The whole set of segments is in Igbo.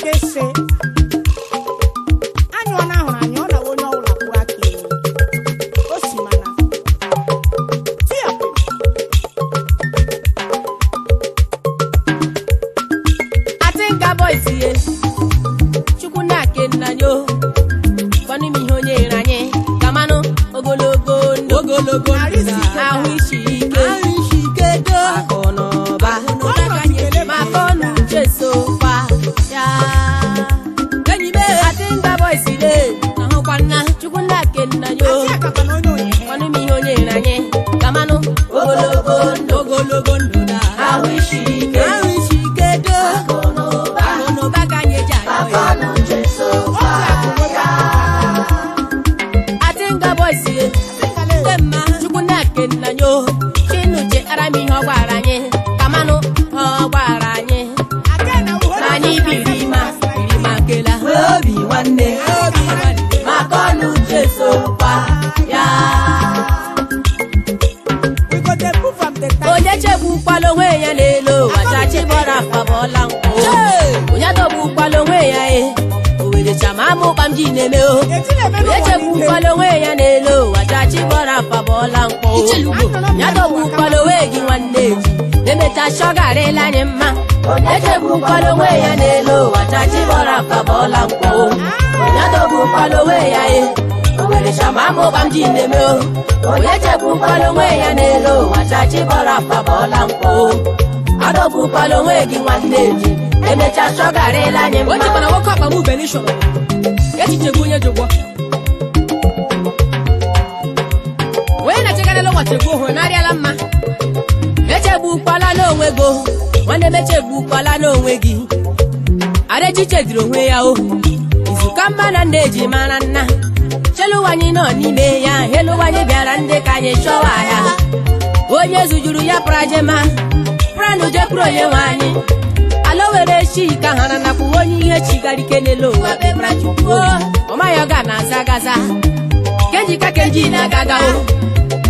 Ga-ese anyụ ọ na-ahụrụ anya ọ na onye ọbụla kwụrụ aka elu o si mana tiapụ. Atinka boys ye, Chukwu na-ake nna yo, gwanụ m ihe onye nyere anyị, kamanụ ogologo ndụ, Ogologo Narị ndụ isi ike. Ahụ isi ike, ahụ isi ike do. Akụ na ụba, Akụ na ụba ka anyị eji maka ọnụ uche sokwa ya. Enyi m e, Atinka boys le, ahụkwa nna. Chukwu na-ake nna yo, Asị akata na onye onye gwanụ m ihe onye nyere anyị, kamanụ ogologo ndụ, Ogologo ndụ na ahụ isi ike, ahụ isi ike do. Akụ na ụba, Akụ na ụba ka anyị eji ayọ ya. Otu akụ nwoke. Atinka boys ye. Asịkala. Ndị mma. Chukwu na-ake nna yo, chinuche ara m ihe ọ gwara anyị, kamanụ ọ gwara anyị Ake na uho na anyị biri ma biri ma kela Nwee obi nwanne. Obi nwanne. Maka ọnụ jesokwa ya. We go dey move from the time. Onye chegbukwala onwe ya n'elu ụwa, chachi bọrọ afabọla nkwụ. Onye dọgbukwala onwe ya e owere chama amụkpa m ji na-eme o. Eti na-eme Onye n'ụwa niile. chegbukwala onwe ya n'elu ụwa, chachi bọrọ afabọla nkwụ. Ya dọgbukwala onwe gị nwanne eji emecha shọgarịla anyị mma. Onye chegbukwala onwe ya n'elu ụwa, chachi bọrọ afabọla nkwụ. Onye dọgbukwala onwe ya e owere chama amụkpa m ji na-eme o. Onye chegbukwala onwe ya n'elu ụwa, chachi bọrọ afabọla nkwụ. Adọgbukwala onwe gị nwanne eji emecha shọgarịla anyị O mma. chekwara nwoke ọkpa m ube n'ishọrọ. Echiche gị onye jụgbọ. Onye na-echegarịla ụwa chegbuo onwe narịala mma. Echegbukwala n'onwe gị o, nwanne m, echegbukwala n'onwe gị. Arechiche dịrị onwe ya o izuka mma na nna eji mara nna cheluwa anyị nọ n'ime ya eluwa anyị bịara ndị ka anyị chọwa ya. Onye zujuru ya prajema pranụ jekwuru onye nwe anyị ala were chi ka hara nakwu onye ihe chigara ike n'elu ụwa kpebara Chukwu ọmaya ọ ga na-aza gaza kenji ka kenji na-agaga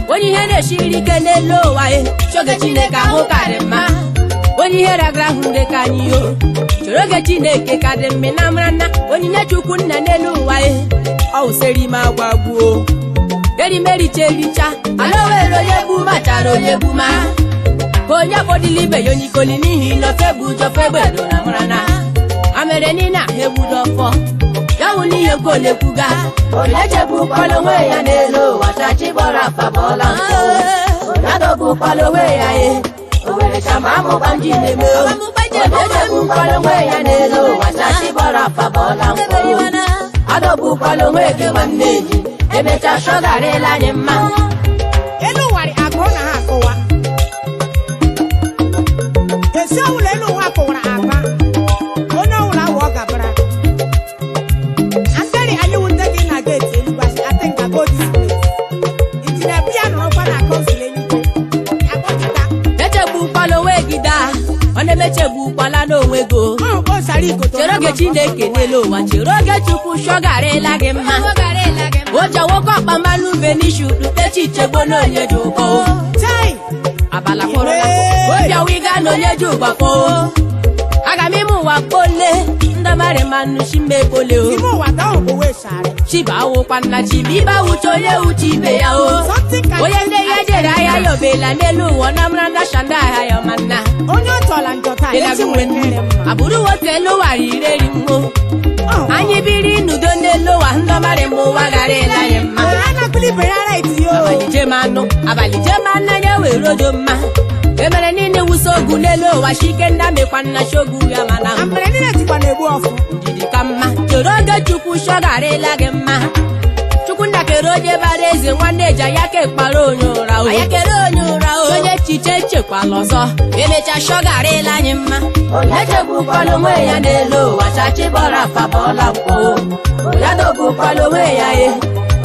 o onye ihe na-esiri ike n'elu ụwa e choge Chineke ahụ karị mma. Onye ihe ragara ahụ ndị ka anyị o chọrọ oge Chineke ka dị mma na mara nna onyinye Chukwu nna n'elu ụwa e ọ wụsịrị ime agwa gbuo erimericha ericha ala were onye gbu machara onye gbu ma ka onye kpọdịla ibe ya onye ikoli n'ihi nọfe bụ jọfe gbedo na mara na amere niile ahụ egbudo ọfọ ya wụ n'ihe nke olekwuga. Onye chegbukwala onwe ya n'elu ụwa, chachi bọrọ afabọla nkụ. Onye adọgbukwala onwe ya e owere chama amụkpa m ji na-eme o. Onye chegbukwala onwe ya n'elu ụwa, chachi bọrọ afabọla nkụ. Adọgbukwala onwe gị nwanne ji emecha shọgarịla anyị mma. Elu ụwa dị agụ na ha akụwa esi ọwụla elu ụwa kụwara agba onye ọwụla awụ ọ gabara andari anyị wụ ndị gị na geeti eluigwe asị atinka go this place injinia bịa nọrọkwa na kọnsụl eluigwe akpọchita. Echegbukwala onwe gị daa nwanne m, echegbukwala n'onwe gị o. Ọ kpọsara igodo. Chere oge Chineke n'elu ụwa, chere oge Chukwu shọgarịla gị mma. Ụjọ nwoke ọkpa mmanụ benishu utechi chegbo n'onye ji ụkọ o. Chai. Abala kwụrụla obiawiga na onye ji ụgbakọ o. Aga m ime ụwa kpole ndamari mmanụ chimmekpole o. Ime ụwa ka ahụ bụ wee sara. Chiba awụkwa nna chiba ibe awụcha onye uche ibe ya o. Something can Onye nne ya jere ahịa ya obela n'elu ụwa na mara na shanda ahịa ya ọma nna. Onye ọ tọla njọ taa echi nwere nkere mma. Agbụrụ nwoke elu ụwa riri mmo. Ọ. Anyị biri n'udo n'elu ụwa ndọmarị mma ụwa gara ịla anyị mma. A na-akụli ibe ya right yo. Abalị jemanụ abalị jemanụ anya were odo mma emere niile wuso ogu n'elu ụwa shike nna mekwa nna shogu ya mana Amere niile jikwa na-egbu ọfụ. Ndidi ka mma chere oge Chukwu shọgarịla gị mma. Chukwu nna kere onye bara eze nwanne eji ya ka ekpara onye ụra o ya kere onye ụra o onye echiche echekwala ọzọ emecha shọgarịla anyị mma. Onye chegbukwala onwe ya n'elu ụwa, chachi bọrọ afabọla nkwụ. Onye dọgbukwala onwe ya e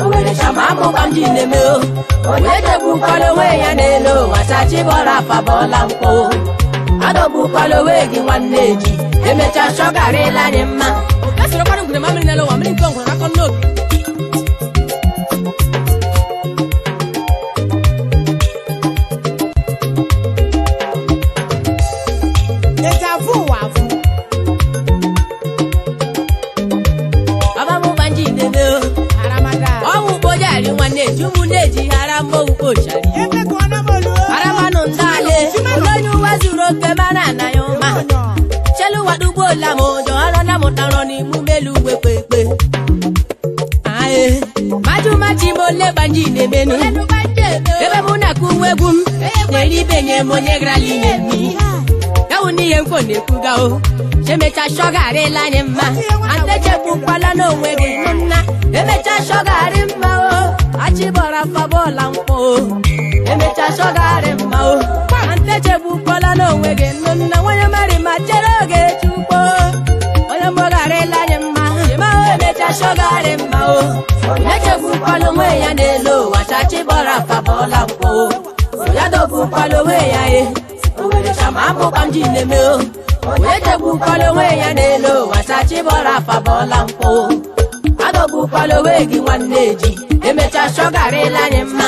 owere chama amụkpa m ji na-eme o. Onye chegbukwala onwe ya n'elu ụwa, chachi bọrọ afabọla nkwụ. Adọgbukwala onwe gị nwanne ji emecha shọgarịla anyị mma. E sorokwana ngwere mamịrị n'elu ụwa mmiri nke ngwere akọ n'obi. Eji avụ ụwa avụ. ochari. Aramanụ ndị ale onye ụwa zuru oke mara na ya ụma. Cheluwa dugbola m ụjọ ọrụ na mụtara n'imume elu ugwe kpekpe. Aye, majumachi m ole gbanji na-emenu. Ebe mụ na-akụ uwe egwu m na-eri ibe nye m onye gara n'ime mmiri. Ya wụ n'ihe mkpo na-ekwuga o. Emecha shọgarịla anyị mma. Antechegbukwala n'onwe gị nụ nna. Emecha shọgarị mma o. Achịbọra fabọla mkpọ o. Emecha shọgarị mma o. Antechegbukwala n'onwe gị nụ nna. Onye mari ma chere oge chukwu. Onye mgbọgharịla anyị mma. Ma o emecha shọgarị mma o. Echegbukwala onwe ya n'elu ụwa. Chachịbọra fabọla mkpọ o. Ya dọgbukwala onwe ya e. Owere chama amụkwa m ji na-eme o. Onye chegbukwala onwe ya n'elu ụwa sachibọra afabọla nkwụ. Adọgbukwala onwe gị nwanne ji. Emecha shọgarịla anyị mma.